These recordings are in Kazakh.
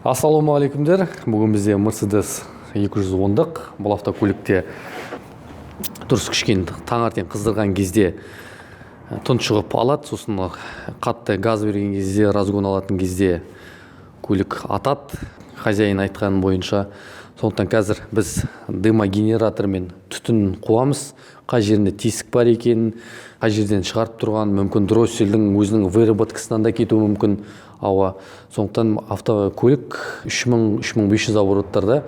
Ассалаумағалейкумдер. Бүгін бізде Mercedes 210-дық. Бұл автокөлікте дұрыс кішкене таңертең қыздырған кезде тұншығып алады, сосын қатты газ берген кезде, разгон алатын кезде көлік атады, хозяин айтқан бойынша. Сондықтан қазір біз дымогенератормен түтін қуамыз, қай жерінде тесік бар екенін, қай жерден шығарып тұрған, мүмкін дроссельдің өзінің выработкасынан да кетуі мүмкін ауа. Сондықтан автокөлік 3000-3500 обороттарда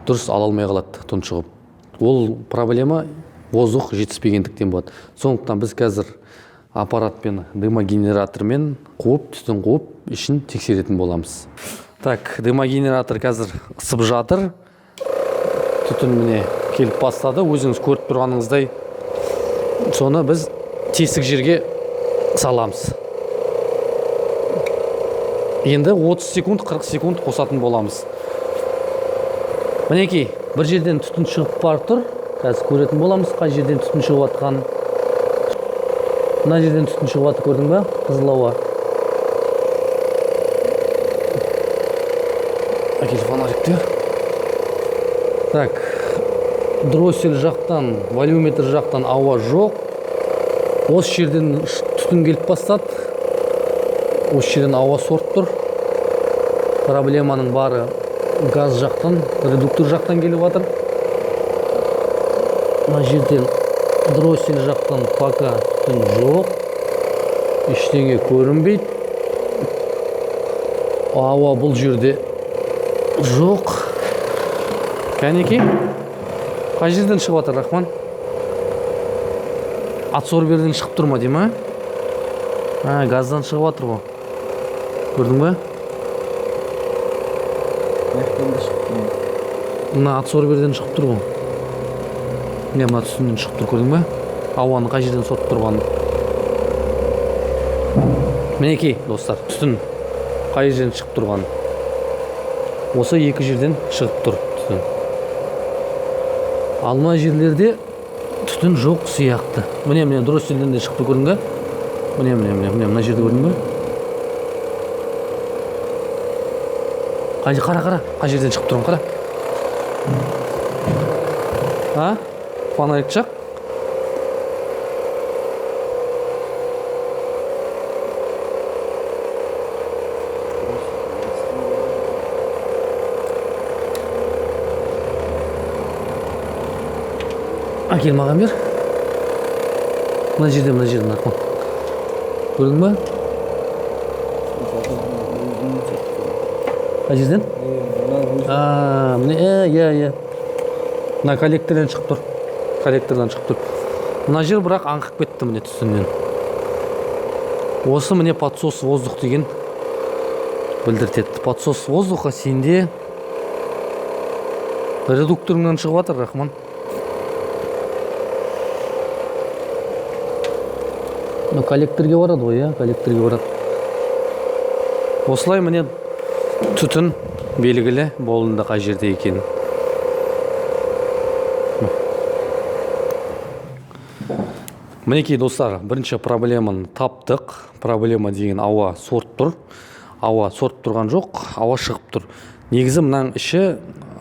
дұрыс ала алмай қалады тұншығып. Ол проблема воздух жетіспегендіктен болады. Сондықтан біз қазір аппаратпен, дымогенератормен қуып, түтін қуып, ішін тексеретін боламыз. Так, дымогенератор қазір ысып жатыр. Түтін міне келіп бастады, өзіңіз көріп тұрғаныңыздай. Соны біз тесік жерге саламыз. Енді 30 секунд, 40 секунд қосатын боламыз. Мінекей, бір жерден түтін шығып барып тұр. Қазір көретін боламыз, қай жерден түтін шығып жатқанын. Мына жерден түтін шығып жатыр, көрдің бе? Қызыл ауа. Әкел фонарикті. Так, дроссель жақтан, волюметр жақтан ауа жоқ. Осы жерден түтін келіп бастады. Осы жерден ауа сорып тұр. Проблеманың бары газ жақтан, редуктор жақтан келіп жатыр. Мына жерден дроссель жақтан пока түтін жоқ. Ештеңе көрінбейді. Ауа бұл жерде жоқ. Кәнекей, қай жерден шығып жатыр, Рахман? Адсорберден шығып тұр ма дей ма? А, газдан шығып жатыр ғой. Көрдің бе? Маяқтан да шығып тұр. Мына адсорберден шығып тұр ғой. Міне, мына түтіннен шығып тұр, көрдің бе? Ауаны қай жерден сорып тұрғанын. Мінекей, достар, түтін қай жерден шығып тұрғанын. Осы екі жерден шығып тұр түтін. Ал мына жерлерде түтін жоқ сияқты. Міне, міне, дроссельден де шықты, көрдің бе? Міне, міне, міне, міне, мына жерді көрдің бе? Қай, қара, қара, қай жерден шығып тұрмын, қара. А? Фонарик жақ. Әкел маған бер. Мына жерде, мына жерде, мына. Көрдің бе? Қай жерден? А, міне, иә, иә. Мына коллектордан шығып тұр. Коллектордан шығып тұр. Мына жер бірақ аңқып кетті міне түтіннен. Осы міне подсос воздух деген білдіртеді. Подсос воздуха сенде редукторыңнан шығып жатыр, Рахман. Ну, коллекторге барады ғой, иә, коллекторге барады. Осылай міне түтін белгілі болында қай жерде екенін. Мінекей, достар, бірінші проблеманы таптық. Проблема деген ауа сорып тұр. Ауа сорып тұрған жоқ, ауа шығып тұр. Негізі мынаның іші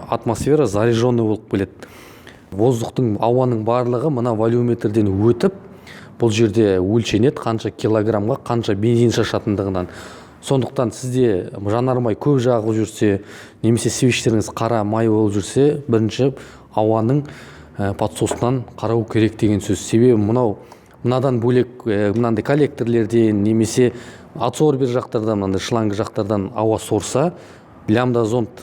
атмосфера заряженный болып келеді. Воздухтың, ауаның барлығы мына волюметрден өтіп, бұл жерде өлшенеді, қанша килограммға қанша бензин шашатындығынан. Сондықтан сізде жанармай көп жағылып жүрсе, немесе свечтеріңіз қара май болып жүрсе, бірінші ауаның подсосынан қарау керек деген сөз. Себебі мынау мынадан бөлек, мынандай коллекторлерден немесе адсорбер жақтардан, мынандай шланг жақтардан ауа сорса, лямбда зонд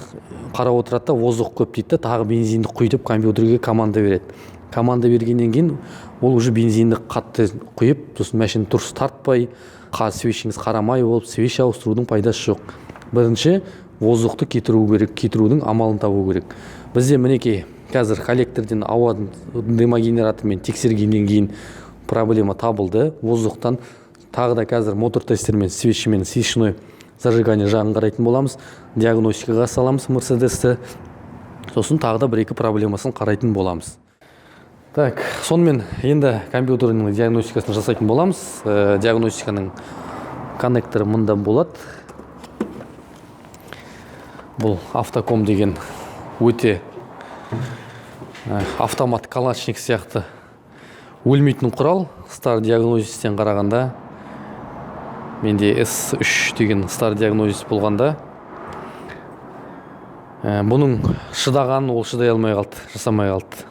қарап отырады да, воздух көп дейді да, тағы бензинді құй деп компьютерге команда береді. Команда бергеннен кейін ол уже бензинді қатты құйып, сосын машина дұрыс тартпай, свечіңіз қара май болып, свеч ауыстырудың пайдасы жоқ. Бірінші воздухты кетіру керек, кетірудің амалын табу керек. Бізде мінекей қазір коллекторден ауа дымогенератормен тексергеннен кейін проблема табылды. Воздухтан тағы да қазір мотор тестермен, свечімен, свечной зажигание жағын қарайтын боламыз. Диагностикаға саламыз Мерседесті. Сосын тағы да бір-екі проблемасын қарайтын боламыз. Так, сонымен енді компьютердің диагностикасын жасайтын боламыз. Диагностиканың коннекторы мында болады. Бұл Автоком деген өте автомат Калашник сияқты өлмейтін құрал. Star Diagnosis-тен қарағанда, менде S3 деген Star Diagnosis болғанда, бұның шыдағанын ол шыдай алмай қалды, жасамай қалды.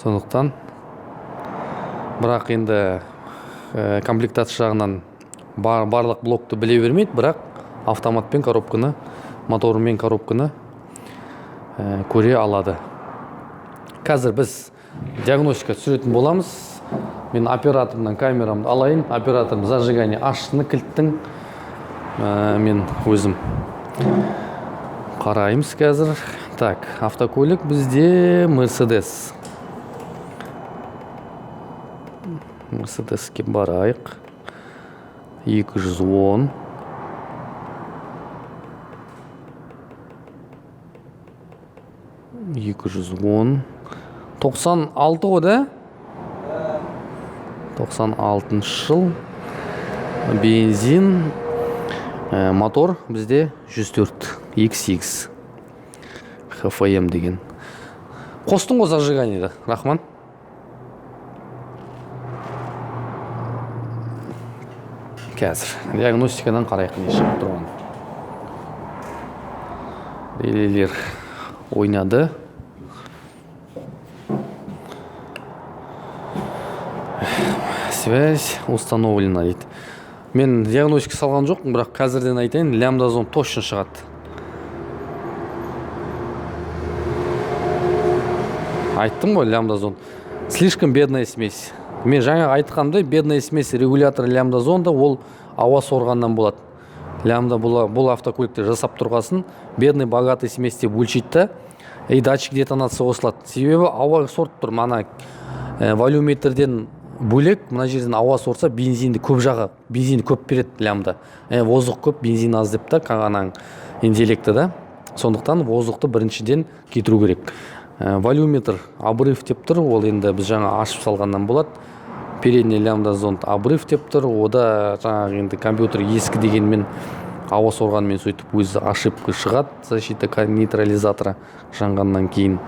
Сондықтан, бірақ енді комплектация жағынан барлық блокты біле бермейді, бірақ автоматпен коробканы, моторымен коробканы көре алады. Қазір біз диагностика түсіретін боламыз. Мен операторымнан камерамды алайын. Операторым зажигание ашты кілттің. Мен өзім қараймыз қазір. Так, автокөлік бізде Мерседес. Мерседеске барайық. 210. 210. 96 ғой да? 96 жыл. Бензин. Мотор бізде 104 X8. ХФМ деген. Қостың ғой зажиганиеді, Рахман? Қазір диагностикадан қарайық не шығып тұрғанын. Релелер ойнады. Связь установлена дейді. Мен диагностика салған жоқпын, бірақ қазірден айтайын, лямбда зонд точно шығады. Айттым ғой, лямбда зонд. Слишком бедная смесь. Мен жаңа айтқандай, бедная смесь регулятор лямбда зонда ол ауа сорғаннан болады. Лямбда бұл автокөлікте жасап тұрғасын, бедный богатый смесь деп өлшейді да, и датчик детонация қосылады. Себебі ауа сорып тұр. Мана волюметрден бөлек мына жерден ауа сорса, бензинді көп жағы, бензинді көп береді лямбда. Воздух көп, бензин аз деп та анаң интеллекті да. Сондықтан воздухты біріншіден кетіру керек. Волюметр обрыв деп тұр, ол енді біз жаңа ашып салғаннан болады. Передний лямбда зонд обрыв деп тұр, ода жаңағы енді компьютер ескі дегенмен ауа сорғанмен сөйтіп өзі ошибка шығады, защита нейтрализатора жанғаннан кейін.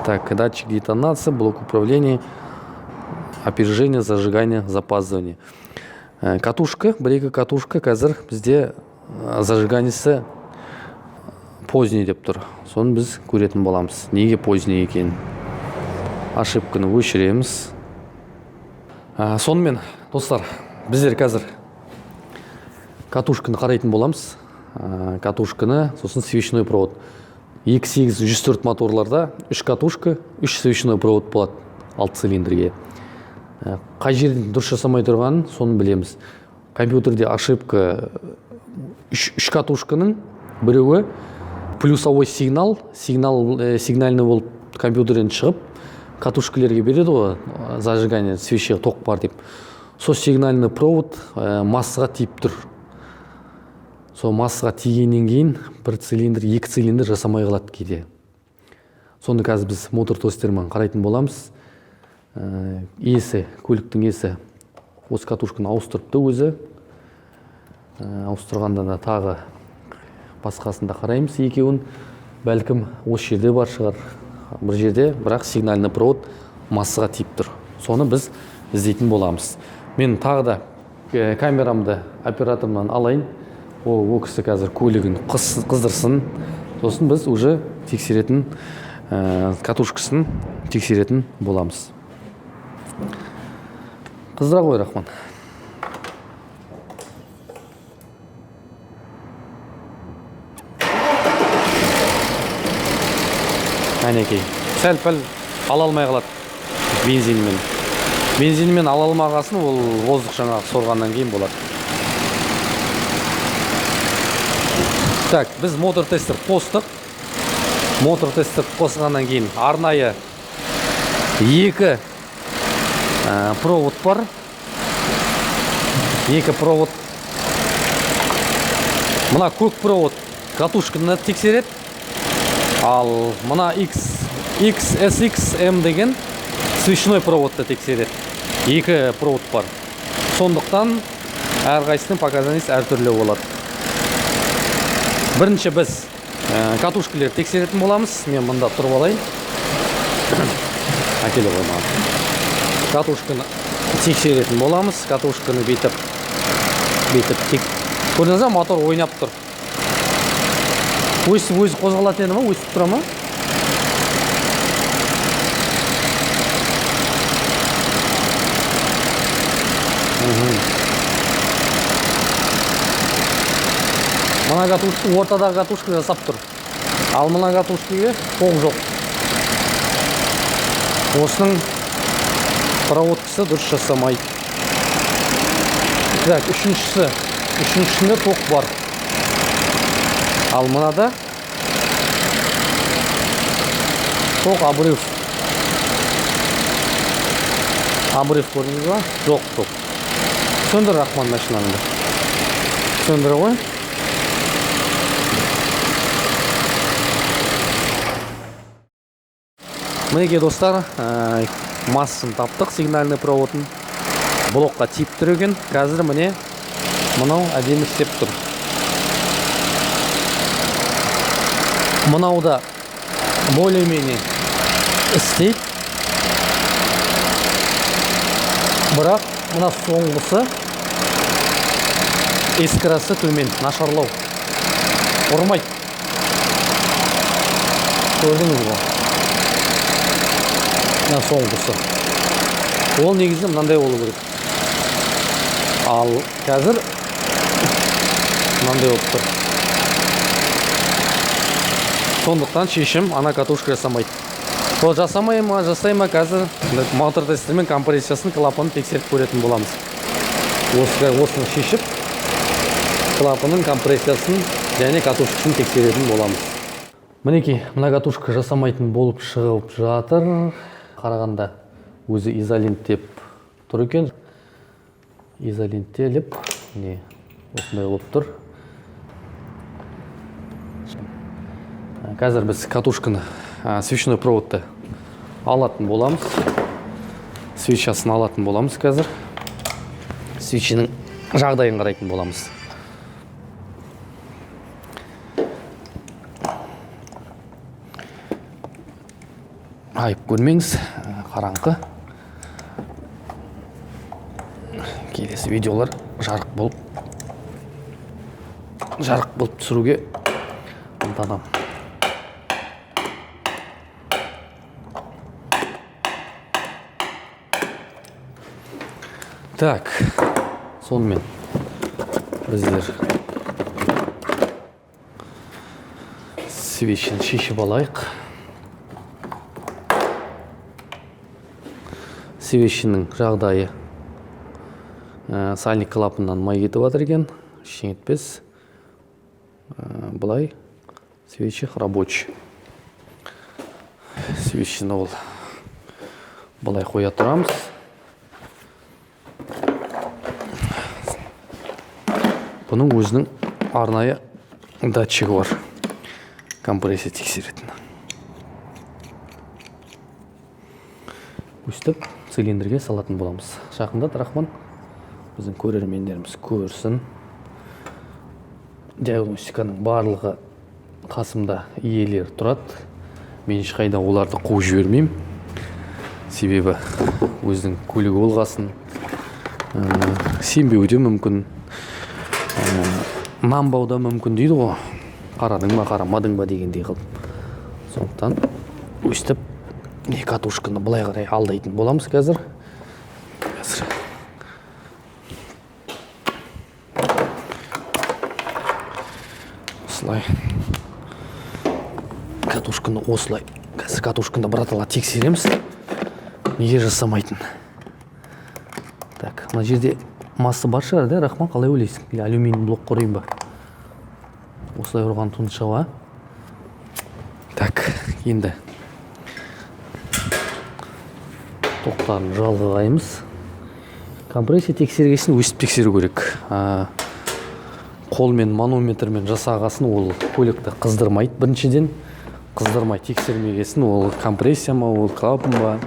Так, датчик детонации, блок управления, опережение, зажигание, запаздывание. Катушка, бір екі катушка қазір бізде зажиганиесі поздний деп тұр. Соны біз көретін боламыз. Неге поздний екенін. Ошибканы өшіреміз. Сонымен, достар, біздер қазір катушканы қарайтын боламыз. Катушканы, сосын свечной провод. Екі сегіз жүз төрт моторларда үш катушка, үш свечной провод болады алты цилиндрге. Қай жерден дұрыс жасамай тұрғанын соны білеміз. Компьютерде ошибка үш катушканың біреуі плюсовой сигнал, сигнальный болып компьютерден шығып катушкалерге береді ғой, зажигание свече тоқ бар деп. Сол сигнальный провод массаға тиіп тұр. Сол массаға тигеннен кейін бір цилиндр, екі цилиндр жасамай қалады кейде. Соны қазір біз мотор тестермен қарайтын боламыз. Иесі, көліктің иесі осы катушканы ауыстырыпты өзі. Ауыстырғанда да тағы басқасын да қараймыз екеуін. Бәлкім осы жерде бар шығар, бір жерде, бірақ сигнальный провод массаға тиіп тұр. Соны біз іздейтін боламыз. Мен тағы да камерамды операторымнан алайын. Ол кісі қазір көлігін қыздырсын. Сосын біз уже тексеретін, катушкасын тексеретін боламыз. Қыздыра ғой, Рахман. Әнекей, сәл-пәл ала алмай қалады бензинмен. Бензинмен ала алмағасын ол воздух жаңағы сорғаннан кейін болады. Так, біз мотор тестер қостық. Мотор тестер қосқаннан кейін арнайы екі провод бар. Екі провод. Мына көк провод катушканы тексереді. Ал мына X, S, X, M деген свечной проводты тексереді. Екі провод бар. Сондықтан әрқайсысының показаниясы әртүрлі болады. Бірінші біз катушкалер тексеретін боламыз. Мен мында тұрып алайын. Әкеле ғой маған. Катушканы тексеретін боламыз. Катушканы бүйтіп, бүйтіп тек. Көрдіңіз ба, мотор ойнап тұр. Өстіп өзі қозғалатын еді ма? Өстіп тұра ма? Мына катушка, ортадағы катушка жасап тұр. Ал мына катушкаға тоқ жоқ. Осының проводкасы дұрыс жасамайды. Так, үшіншісінде тоқ бар. Ал мынада тоқ обрыв. Обрыв көрдіңіз ба? Жоқ тоқ. Сөндір, Рахман, машинаңды. Сөндіре ғой. Мінекей, достар, массын таптық, сигнальный проводын. Блокқа тиіп тұр екен. Қазір міне мынау әдемі істеп тұр. Мынау да более-менее істейді. Бірақ мына соңғысы искрасы төмен, нашарлау. Ұрмайды. Көрдіңіз ғой. Мына соңғысы. Ол негізі мынандай болу керек. Ал қазір мынандай болып тұр. Сондықтан шешім ана катушка жасамайды. Ол жасамай ма, жасай ма, қазір мотор тестермен компрессиясын, клапанын тексеріп көретін боламыз. Осыны шешіп, клапанның компрессиясын және катушкасын тексеретін боламыз. Мінекей, мына катушка жасамайтын болып шығып жатыр. Қарағанда өзі изоленттеп тұр екен. Изоленттеліп, міне осындай болып тұр. Қазір біз катушканы, свечной проводты алатын боламыз. Свечасын алатын боламыз қазір. Свечінің жағдайын қарайтын боламыз. Айып көрмеңіз, қараңғы. Келесі видеолар жарық болып түсіруге ынтанамын. Так, сонымен біздер свечін шешіп алайық. Свечінің жағдайы, сальник клапаннан май кетіп жатыр екен, ештеңе етпес. Былай свечи рабочий. Свечini ол былай қоя тұрамыз. Бұның өзінің арнайы датчигі бар, компрессия тексеретін. Өстіп цилиндрге салатын боламыз. Жақында, Рахман, біздің көрермендеріміз көрсін. Диагностиканың барлығы қасымда иелер тұрады. Мен ешқайда оларды қуып жібермеймін. Себебі өзінің көлігі болғасын, сенбеуі де мүмкін, нанбау да мүмкін дейді ғой. Қарадың ба, қарамадың ба дегендей қылып. Сондықтан өстіп катушканы былай қарай алдайтын боламыз қазір. Қазір. Осылай. Катушканы осылай. Қазір катушканы бұратала тексереміз. Неге жасамайтын? Так, мына жерде масса бар шығар, да, Рахман, қалай ойлайсың? Или алюминий блок құрайын ба? Осылай ұрған тұншыға. Так, енді тоқтарын жалғаймыз. Компрессия тексергесін өстіп тексеру керек. Қолмен манометрмен жасағасын ол көлікті қыздырмайды біріншіден. Қыздырмай тексермегесін ол компрессия ма, ол клапан ба,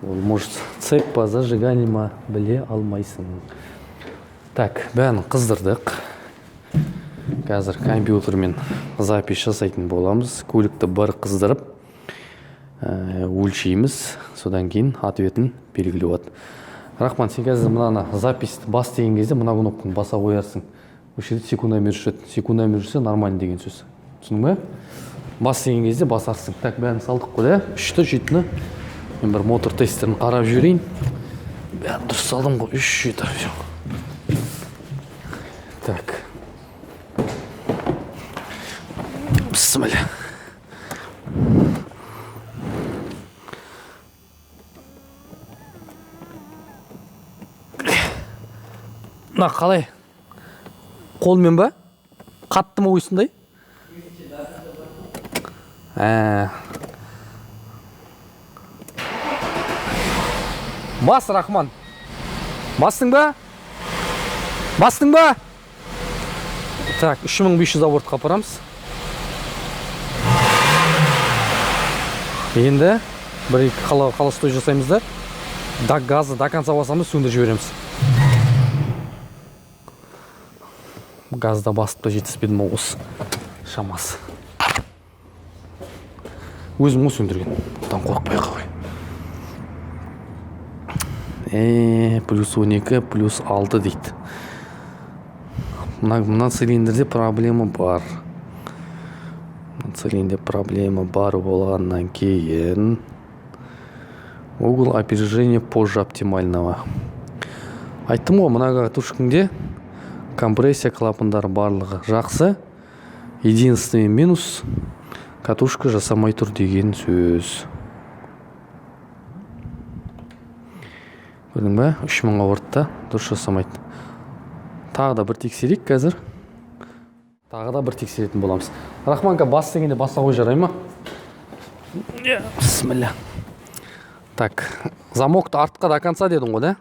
ол может цепь па, зажигание ма, біле алмайсың. Так, бәрін қыздырдық. Қазір компьютермен запись жасайтын боламыз. Көлікті бір қыздырып, өлшейміз, содан кейін ответін белгілі болады. Рахман, сен қазір мынаны запись бас деген кезде мына кнопканы баса қоярсың. Осы жерде секундомер жүреді. Секундомер жүрсе, нормально деген сөз. Түсіндің бе? Бас деген кезде басарсың. Так, бәрін салдық қой, да? Үшті, жетіні. Мен бір мотор тестерін қарап жіберейін. Бәрін дұрыс салдым ғой. Үш, жеті, все. Так. Бісміллә. Мына қалай? Қолмен ба? Қатты ма осындай? Ә. Бас, Рахман. Бастың ба? Бастың ба? Так, 3500 оборотқа апарамыз. Енді бір екі холостой жасаймыз да, да газы до конца басамыз, сөндіріп жібереміз. Газда басып та жетіспедім ау, осы шамасы. Өзім ғой сөндірген. Одан қорықпай ақ қой. Плюс 12, плюс 6 дейді. Мына цилиндрде проблема бар. Мына цилиндрде проблема бар болғаннан кейін угол опережения позже оптимального. Айттым ғой, мына катушкаңде компрессия, клапандары барлығы жақсы. Единственный минус — катушка жасамай тұр деген сөз. Көрдің ба? 3000 оборотта дұрыс жасамайды. Тағы да бір тексерейік қазір. Тағы да бір тексеретін боламыз. Рахманка, бас дегенде баса қой, жарай ма? Бісміллә. Так, замокты артқа до конца дедің ғой, да?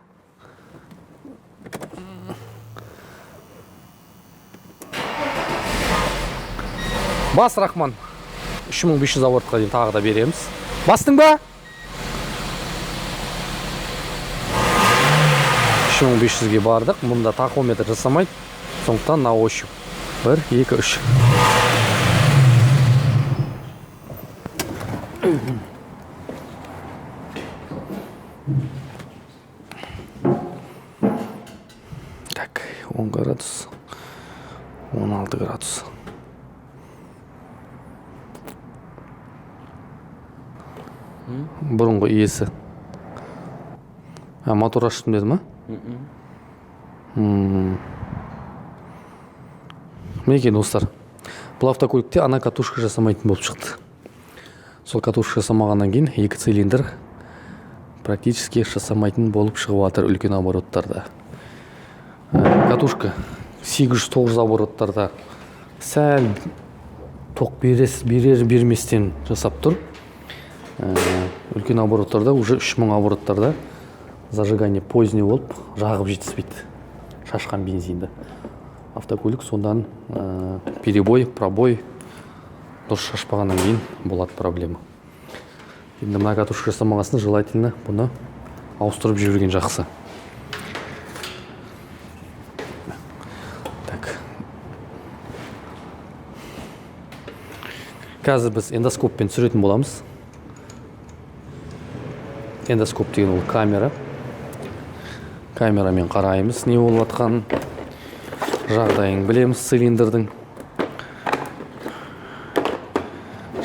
Бас, Рахман. 3500 оборотқа дейін тағы да береміз. Бастың ба? 3500-ге бардық. Мұнда тахометр жасамайды. Сондықтан на ощупь. 1, 2, 3. Так, 10 градус, 16 градус. Бұрынғы иесі. А, мотор аштым деді ма? Мінекей, достар, бұл автокөлікте ана катушка жасамайтын болып шықты. Сол катушка жасамағаннан кейін екі цилиндр практически жасамайтын болып шығып жатыр үлкен обороттарда. Катушка 800-900 обороттарда сәл тоқ берер берместен жасап тұр. Үлкен обороттарда, уже 3000 обороттарда зажигание поздний болып, жағып жетіспейді шашқан бензинді. Автокөлік сондан перебой, пробой дұрыс шашпағаннан кейін болады проблема. Енді мына катушка жасамағасын, желательно бұны ауыстырып жіберген жақсы. Так. Қазір біз эндоскоппен түсіретін боламыз. Эндоскоп деген ол камера. Камерамен қараймыз не болып жатқанын. Жағдайын білеміз цилиндрдің.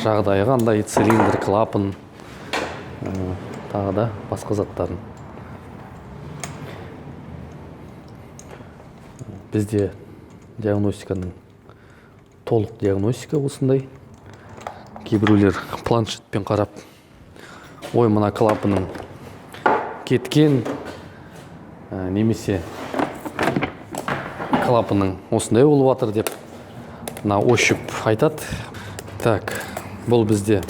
Жағдайы қандай, цилиндр, клапан, тағы да басқа заттарын. Бізде диагностиканың толық диагностика осындай. Кейбіреулер планшетпен қарап, ой, мына клапаның кеткен, немесе клапаның осындай болып жатыр деп на ощупь айтады. Так, бұл бізде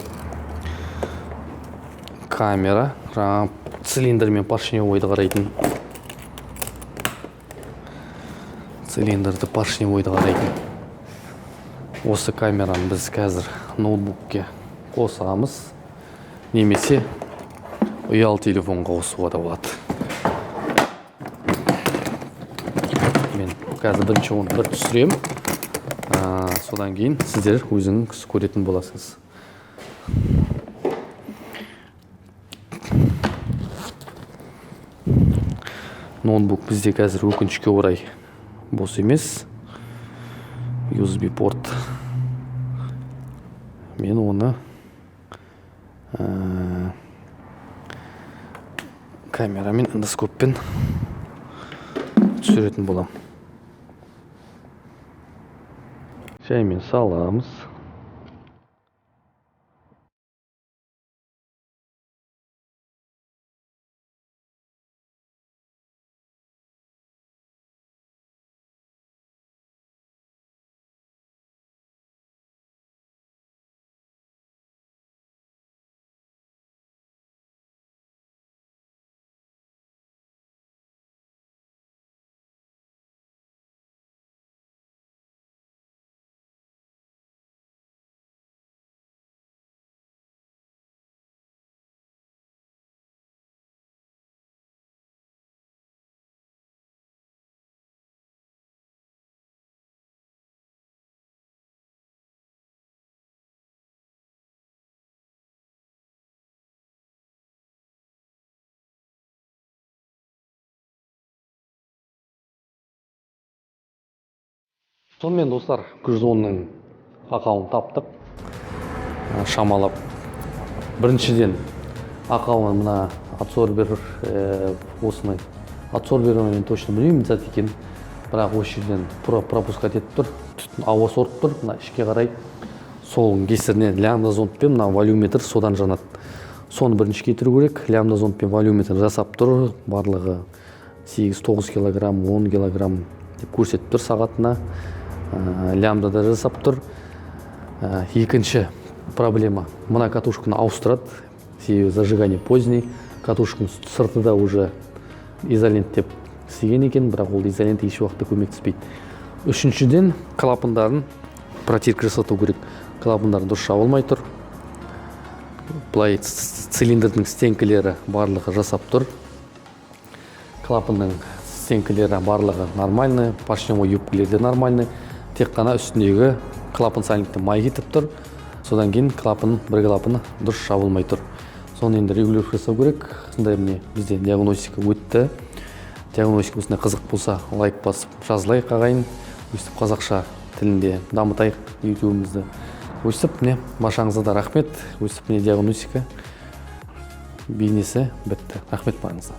камера, жаңа цилиндр мен поршневойды қарайтын. Цилиндрді, поршневойды қарайтын. Осы камераны біз қазір ноутбукке қосамыз, немесе ұялы телефонға қосуға да болады. Мен қазір бірінші оны бір түсіремін. Содан кейін сіздер өзіңіз көретін боласыз. Ноутбук бізде қазір, өкінішке орай, бос емес. USB порт. Мен оны камерамен, эндоскоппен түсіретін боламын. Жаймен саламыз. Сонымен, достар, 110-ның ақауын таптық. Шамалап. Біріншіден, ақауы мына адсорбер, осыны адсорбер мен точно білмеймін зат екенін, бірақ осы жерден пропускать етіп тұр, түтін, ауа сорып тұр мына ішке қарай. Сол кесірінен лямбда зондпен мына волюметр содан жанады. Соны бірінші кетіру керек. Лямбда зондпен волюметр жасап тұр, барлығы 8-9 килограмм, 10 килограмм деп көрсетіп тұр сағатына. Лямбда да жасап тұр. Екінші проблема: мына катушканы ауыстырады, себебі зажигание поздний. Катушканың сырты да уже изолент деп істеген екен, бірақ ол изолента еш уақытта көмектеспейді. Үшіншіден, клапандарын протирка жасату керек. Клапандар дұрыс жабылмай тұр. Былай цилиндрдің стенкілері барлығы жасап тұр, клапанның стенкілері барлығы нормальный, поршневой юбкілері де нормальный. Тек қана үстіндегі клапан сальникте май кетіп тұр. Содан кейін клапан, бір клапаны дұрыс жабылмай тұр. Соны енді регулировка жасау керек. Осындай, міне, бізде диагностика өтті. Диагностика осындай. Қызық болса, лайк басып жазылайық, ағайын. Өстіп қазақша тілінде дамытайық ютубымызды. Өстіп, міне, баршаңызға да рахмет. Өстіп, міне, диагностика бейнесі бітті. Рахмет барыңызға.